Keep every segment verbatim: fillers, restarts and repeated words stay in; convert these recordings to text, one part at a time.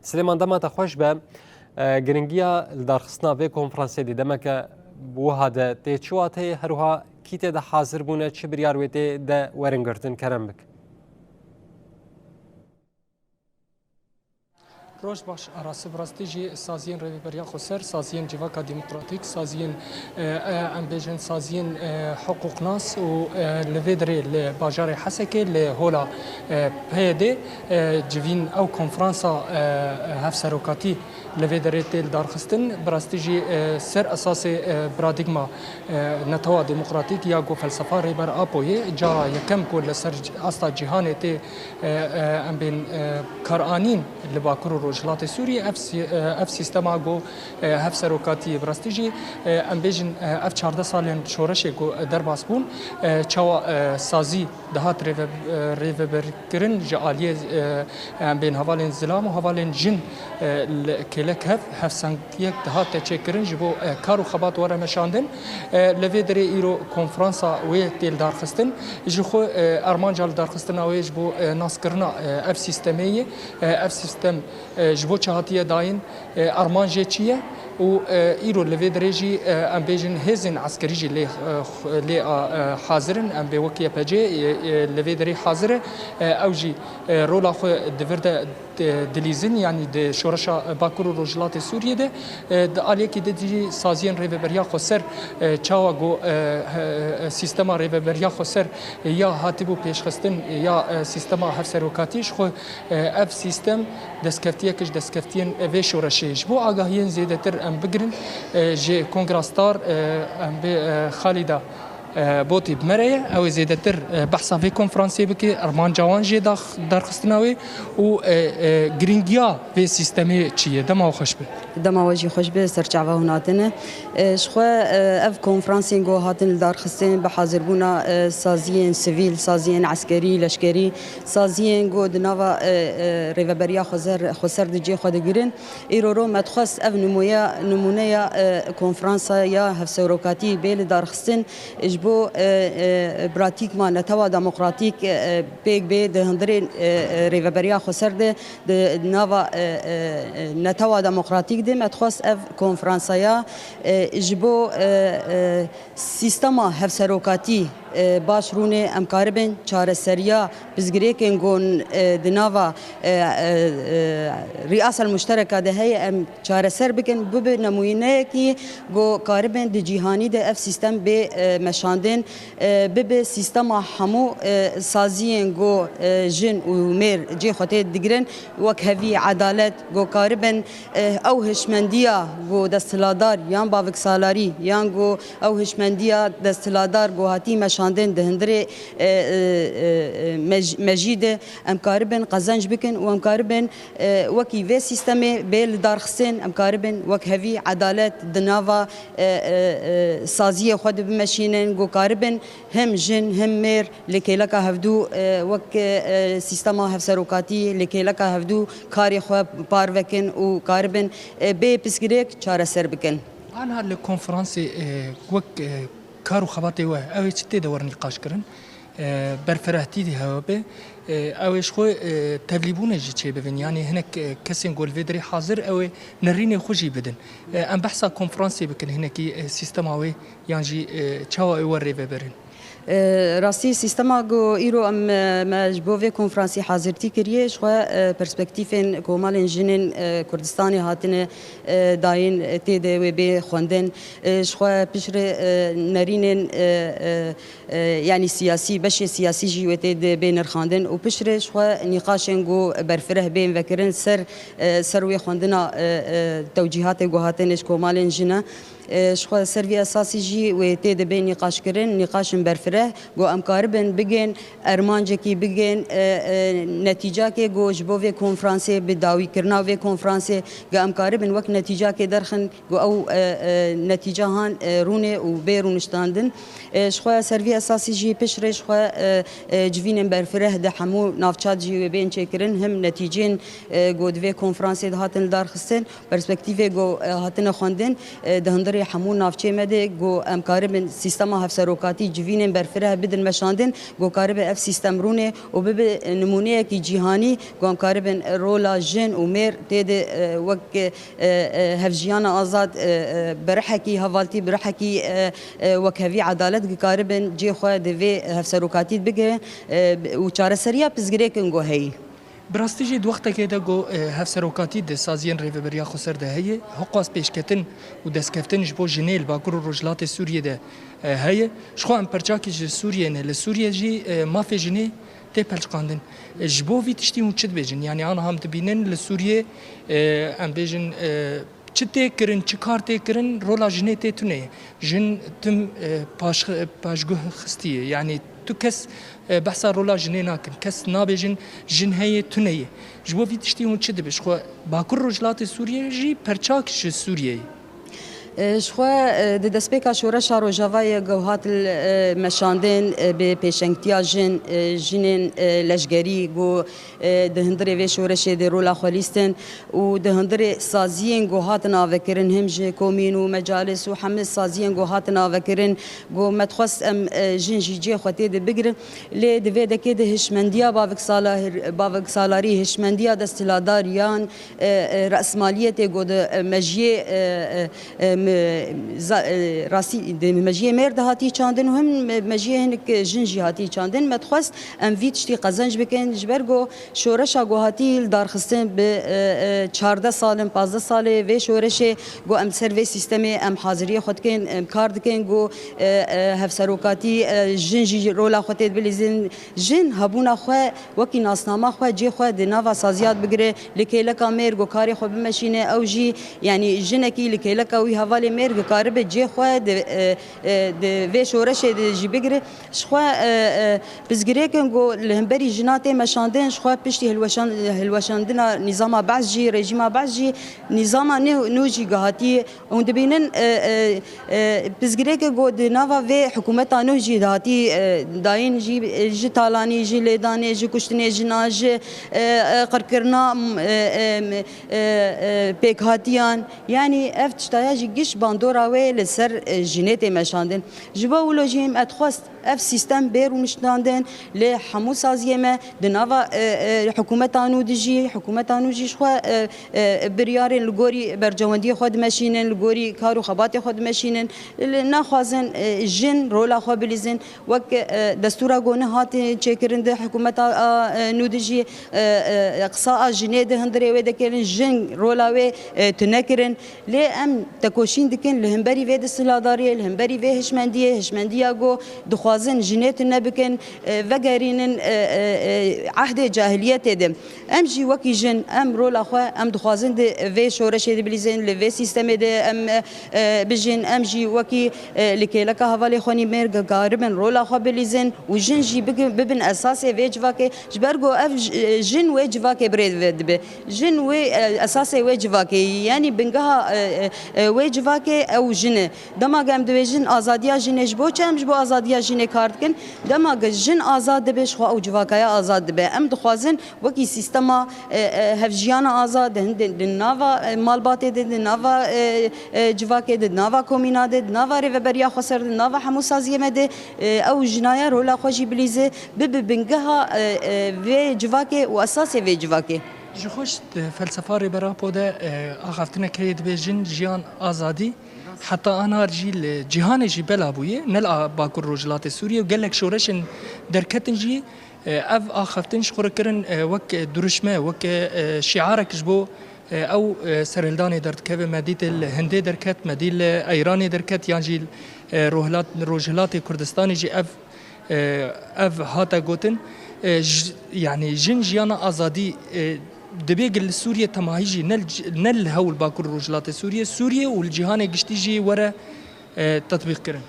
Silêman, dema te xweş be. E, giringiya lidarxistina vê konferansê di demeke wiha de tê çi wateyê, her wiha kî tê de hazir bûne, çi biryar wê tê de werin girtin? Kerem bik. Roj baş, Arasi, bi rastî jî saziyên Rêveberiya Xweser, saziyên Civaka Demokratîk, saziyên, e, e, em bêjin saziyên, e, hiqûqnas û, e, li vê derê li bajarê Hesekê li hola, e, P Y D, e, civîn ew konferansa, e, hevserokatî li vê derê tê lidarxistin. Bi rastî jî, e, ser esasê, e, paradîgma, e, netewa demokratîk ya ku felsefa Rêber Apoyê cara yekem ku li ser asta cîhanê tê, e, e, em bên, e, karanîn li Bakur û Rojhilatê Sûriyê, ev sî-, e, ev sîstema ku, e, hevserokatiyê, bi rastî jî, e, em bêjin, e, ev çardeh salên şoreşê ku derbas bûn, e, çawa, e, sazî dihat rêve-, e, rêveberkirin ji aliyê, e, em bên hevalên zilam û hevalên jin, e, li kêlek hev, hevsengiyek dihate çêkirin ji bo, e, kar û xebat were meşandin. E, li vê derê îro konferansa wê tê lidarxistin. Ji xwe, e, armanca lidarxistina wê ji bo, e, naskirina, e, ev sîstemê ye. E, ev sîstem, e, ji bo çi hatiye dayîn, e, armanc jê çi ye? Û, e, îro li vê derê jî, e, em bêjin hêzên eskerî jî lê, e, xwe-, lê, a, e, hazir in. Em bê wek Y P G, e, e, li vê derê hazir e. E, ew jî, e, rola xwe di vir de, e, dilîzin, yanî di şoreşa Bakur û Rojhilatê Sûriyê de, e, di aliyekî de jî saziyên Rêveberiya Xweser, e, çawa ku, e, he-, e, sîstema Rêveberiya Xweser ya hatibû pêşxistin, ya, e, sîstema hevserokatî ji xwe, e, ev sîstem destkeftiyek ji destkeftiyên vê şoreşê ye. Ji bo agahiyên zêdetir em bigirin, e, ji Kongra Star, e, em bê, e, Xalîda, e, Botî bi me re ye. Ew ê zêdetir, e, behsa vê konferansê bike, armanca wan jê dax-, darxistina wê û, e, e, giringiya vê sîstemê çi ye. Dema we xweş be. Dema we jî xweş be, ser çava hûn hatine. E, ji xwe, e, ev konferansên ku hatin lidarxistin bi hazirbûna, e, saziyên sivîl, saziyên eskerî, leşkerî, saziyên ku di nava, e, e, rêveberiya xwezer, xweser di cê xwe digirin. Îro ro me dixwest ev nimûya-, nimûneya, e, konferansa ya hevserokatî bê lidarxistin ji bo, e, e, pratîkma netewa demokratîk, e, e, pêk bê di hundirê, e, e, rêveberiya xweser de, di nava, e, e, e, netewa demokratîk de me dixwest ev konferansaya, e, ji bo, e, e, sîstema hevserokatî, e, baş rûnê em karibin çareseriya pirsgirêkên ku, e, di nava, e, e, e, riyasel muştereka de heye em çareser bikin, bibe nemûneyekî ku karibin di cîhanî de ev sîstem bê, e, meşandin. E, bibe sîstema hemû, e, saziyên ku, e, jin û mêr cê xwe tê digirin, wek hevî, edalet, ku karibin, e, ew hişmendiya ku desthilatdar yan baviksalarî yan ku ew hişmendiya desthilatdar ku hatî meşandin di hundirê, e, e, e, e, mej-, mejî de em karibin qezenc bikin û em karibin, e, wekî vê sîstemê bê lidarxistin, em karibin wek hevî, edalet di nava, e, e, e, saziyê xwe de bimeşînin, ku karibin him jin him mêr li kêleka hevdû, e, wek, e, sîstema hevserokatî li kêleka hevdû karê xwe parve kin û karibin, e, bê pirsgirêk çareser bikin. Anha li konferansê, e, wek, e, kar û xebatê we, ew ê çi tê de werin nîqaş kirin? E, berfirehtî dê hewe be. E, ew ê ji xwe, e, tevlîbûnê jî çêbibin. Yanî hinek, e, kesên ku li vê derê hazir, ew ê nerînê xwe jî bidin. E, em behsa konferansê bikin, hinekî, e, sîstema wê yan jî, e, çawa wê we rê vebirin? E, rastî sîstema ku îro em, e, me ji bo vê konferansî hazirtî kiriye, ji xwe, e, perspektîfên komalên jinên, e, Kurdistanê hatine, e, dayîn, e, tê de wê bê xwendin. E, ji xwe piştre, e, nerînên, e, e, e, yanî siyasî, beşê siyasî jî wê tê de bê nirxandin û piştre ji xwe nîqaşên ku berfireh bên vekirin ser, e, ser wê xwendina, e, e, tewcîhatê ku hatine ji komalên jine. E, ji xwe ser vî esasî jî wê tê de bê nîqaşkirin, nîqaşên berfireh ku em karibin bigên ermancekî, bigên, e, e, netîcakê ku ji bo vê konferansê, bi dawîkirina vê konferansê, ku em karibin wek netîcakê derxin, ku ew, e, e, netîca han, e, rûnê û bê rûniştandin. E, ji xwe ser vî esasî jî piştre ji xwe, e, e, civînên berfireh di hemû navçat jî wê bên çêkirin, him netîcên, e, ku di vê konferansê de hatin lidarxistin, perspektîfê ku, e, hatine xwendin, e, di hundir Hemû navçeyê me de ku em karibin sîstema hevserokatî civînên berfireh bidin meşandin, ku karibe ev sîstem rûnê û bibe nimûneyekî cîhanî, ku em karibin rola jin û mêr tê de, e, wek, e, e, hevjiyana azad, e, e, bi rihekî hevaltî, bi rihekî, e, e, wekhevî edalet, ki karibin cê xwe di vê hevserokatî bigirin, e, û çareseriya pirsgirêkin ku heyî. Bi rastî jî di wextekê de ku, e, hevserokatî di saziyên Rêveberiya Xweser de heye, hiqas pêşketin û destkeftin ji bo jinê li Bakur û Rojhilatê Sûriyê de, e, heye. Ji xwe em perçakî ji Sûriyê ne. Li Sûriyê jî, e, mafê jinê tê pelçiqandin. E, ji bo vî tiştî hûn çi dibêjin? Yanî aniha em dibînin li Sûriyê, e, em bêjin, e, çi tê kirin, çi kar tê kirin, rola jinê tê tune ye. Jin tim, e, paş-, paşguh xistiye. Yanî tu kes, e, behsa rola jinê nakin. Kes nabêjin jin heye, tune ye. Ji bo vî tiştî hûn çi dibêjin? Xwe Bakur Rojhilatê Sûriyê jî perçak ji Sûriyê ye. E, ji xwe, e, di destpêka şoreşa Rojavayê ku hat, e, meşandin, e, bi pêşengtiya jin, e, jinên, e, leşgerî ku, e, di hundirê vê şoreşê de rola xwe lîstin û di hundirê saziyên ku hatin avekirin, him ji komîn û mecalis û hemî saziyên ku hatin avekirin, ku me dixwest em, e, jin jî cihê xwe tê de bigirin. Lê di vê dekê de hişmendiya baviksalar-, baviksalarî, hişmendiya desthilatdariyan, e, e, resmaliyetê ku di, e, mejiyê, e, e, e, me-, za-, e, rastî di mejiyê mêr de hatî çandin û him me-, mejiyê hinek jin jî hatî çandin. Me dixwest em vî tiştî qezenc bikin, ji ber ku şoreşa ku hatî li darxistin bi, e, e, çardeh sal in, pazdeh salê vê şoreşê ku em ser vê sîstemê em haziriyê xwe dikin, em kar dikin ku, e, e, hevserokatî, e, jin jî rola xwe tê bilîzin. Jin hebûna xwe wekî nasnama xwe, cê xwe di nava saziya bigire, li kêleka mêr ku karê xwe bimeşîne, ew jî, yanî jinekî li kêleka wî hevalê mêr dikaribe cê xwe di, e, e, di vê şoreşê de jî bigire. Ji xwe, e, e, pirsgirêkin ku li hemberî jina tê meşandin, ji xwe piştî hilweşan-, hilweşandina nîzama Be'es jî, rejîma Be'es jî, nîzama nû, nû jî gihatî. Hûn dibînin, e, e, e, pirsgirêkê ku di nava vê hikûmeta nû jî hatî, e, dayîn jî, e, ji talanî, ji lêdanê, ji kuştinê jina, ji, e, e, qirkirina, m-, e, e, m-, e, e, pêkhatiyan. Yanî ev tiştaya jî giş bandora wê li ser, e, jinê tê meşandin. Ji bo wilo jî me dixwest ev sîstem bê rûniştandin li hemû saziyê me di nava, e, e, hikûmeta nû de jî, hikûmeta nû jî ji xwe, e, e, biryarên li gorî bercewendiyê xwe dimeşînin, li gorî kar û xebatê xwe dimeşînin. Li naxwazin, e, jin rola xwe bilîzin. Wek, e, destûra ku nehat çêkirin di hikûmeta, a, e, nû de jî, e, e, qisa a jinê di hundirê wê de kirin, jin rola wê, e, tune kirin. Lê em tekoşîn dikin li hemberî vê desthilatdariyê, li hemberî vê hişmendiyê, hişmendiya ku dixwazin jinê tune bikin, e, vegerînin, e, e, e, ehdê cahiliyetê de. Em jî wekî jin, em rola xwe, em dixwazin di vê şoreşê de bilîzin, li vê sîstemê de em, e, bijîn, em jî wekî, e, li kêleka hevalê xwe nî mêr dikaribin rola xwe bilîzin û jin jî bigin-, bibin esasê vê civakê, ji ber ku ev j-, e, jin wê civakê birêve dibe. Jin wê, e, esasê wê civakê ye, yanî bingeha, e, e, e, wê civakê ew jin e. Dema ku em dibêjin azadiya jinê, ji bo çi em ji bo azadiya jinê kar dikin? Dema ku jin azad dibe, ji xwe ew civakaya azad dibe. Em dixwazin wekî sîstema, e, e, hevjiyana azad, di, di, di nava, e, malbatê de, di nava, e, e, civakê de, di nava komîna de, di nava rêveberiya xweser de, di nava hemû saziyê me de, e, ew jinaya rola xwe jî bilîze, bibe bingeha, e, e, vê civakê û esasê vê civakê. Ji xwe ji felsefa Rêber Apo de, e, axaftinek heye, dibê jin, jiyan, azadî. Heta anar jî li cîhanê jî bela bûye, ne li a-, Bakur Rojhilatê Sûriyê û gelek şoreşên derketin jî, e, ev axaftin ji xwe re kirin, e, wek, e, dirûşme, wek, e, şiarek ji bo, e, ew, e, serhildanê derdikeve. Me dît li Hindê derket, me dî li Eyranê derket, yan jî, e, Rohilat-, Rojhilatê Kurdistanê jî ev e, ev hate gotin, e, j-, yanî jin jiyana azadî, e, dibê gil li Sûriyê temahî jî ne li c-, ne li hewl Bakur Rojhilatê Sûriyê, Sûriyê û li cîhanê giştî jî were, e, tetbîq kirin.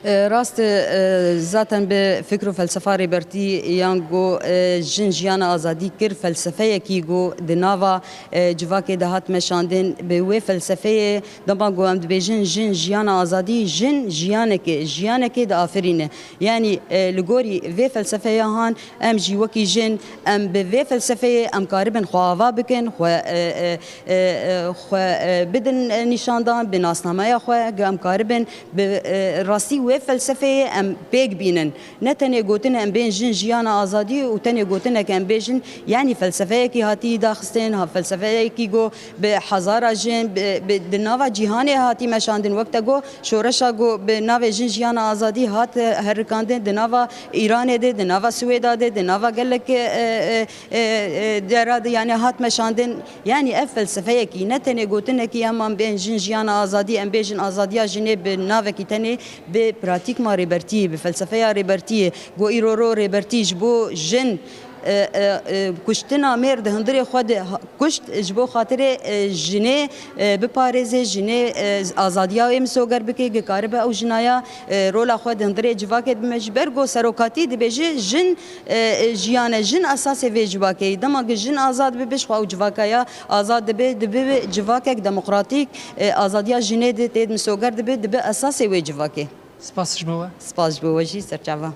E, rast e, e, zaten bi fikr û felsefa Rêbertî yan ku, e, jin jiyana azadî kir, felsefeyekî ku di nava, e, civakê de hat meşandin, bi wê felsefeyê dema ku em dibêjin jin jiyana azadî, jin jiyanekê, jiyanekê diafirîne. Yanî, e, li gorî vê felsefeya han em jî wekî jin, em bi vê felsefeyê em karibin xwe ava bikin, xwe, e, e, e, e, xwe, e, bidin, e, nîşandan, bi nasnameya xwe, ge em karibin bi, e, rastî wê felsefeyê em pêk bînin. Ne tenê gotin em bên jin jiyana azadî û tenê gotinek em bêjin, yanî felsefeyekî hatî daxistin, ha felsefeyekî go bi hezara jin, bi, bi, di nava cîhanê hatî meşandin. Wek te go şoreşa go bi navê jin jiyana azadî hat, e, herikandin, di nava Îranê de, di nava Swêda de, di nava gelek, e, e, e, e, dera de, yani hat meşandin. Yani ev felsefeyekî, ne tenê gotinekî em, em bên jin jiyana azadî, em bêjin azadiya jinê bi navekî tenê, bi pratîkma Rêbertiyê, bi felsefeya Rêbertiyê, go îro ro Rêbertî ji bo jin, e, e, e, kuştina mêr di hundirê xwe de ha-, kuşt ji bo xatirê, e, jinê, e, biparêze, jinê, e, azadiya wê misoger bike, ge karibe ew jinaya, e, rola xwe di hundirê civakê bime. Ji ber go serokatî dibêje jin, e, e, jiyan e, jin esasê vê civakê ye. Dema ku jin azad bibe, ji xwe ew civaka ya azad dibe, dibe civakek demokratîk, e, azadiya jinê de tê misoger dibe, dibe esasê wê civakê. Spas ji bo we. Spas ji bo we jî, serçava.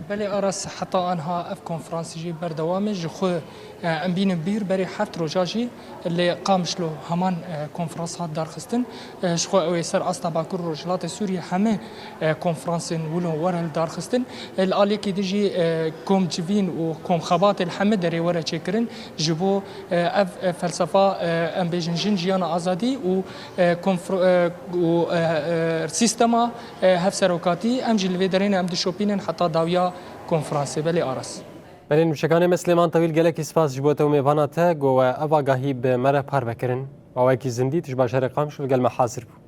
Belê Aras, heta anha ev konferansê jî berdewam e. Ji xwe, e, em bînin bîr, berê heft roja jî li Qamişlo heman, e, konferans hat darxistin. E, ji xwe ew ê ser asta Bakur Rojhilatê Sûriyê hemî, e, konferansên wilo were li darxistin. E, li aliyekî din jî, e, komcivîn û komxebatê li hemî derê were çêkirin. Ji bo, e, ev, e, felsefa, e, em bêjin jin jiyana azadî û, e, konfr-, e, û, e, e, sîstema, e, hevserokatî, em jî li vê derê ne, em dişopînin heta dawiya konferansê. Belê Aras. Belê nûçekanê me Silêman Tewîl, gelekî spas ji bo te û mêvana te, ku we ev agahî bi me re parve kirin. Maweyekî zindî tu ji bajarê Qamişlo li gel me hazir bû.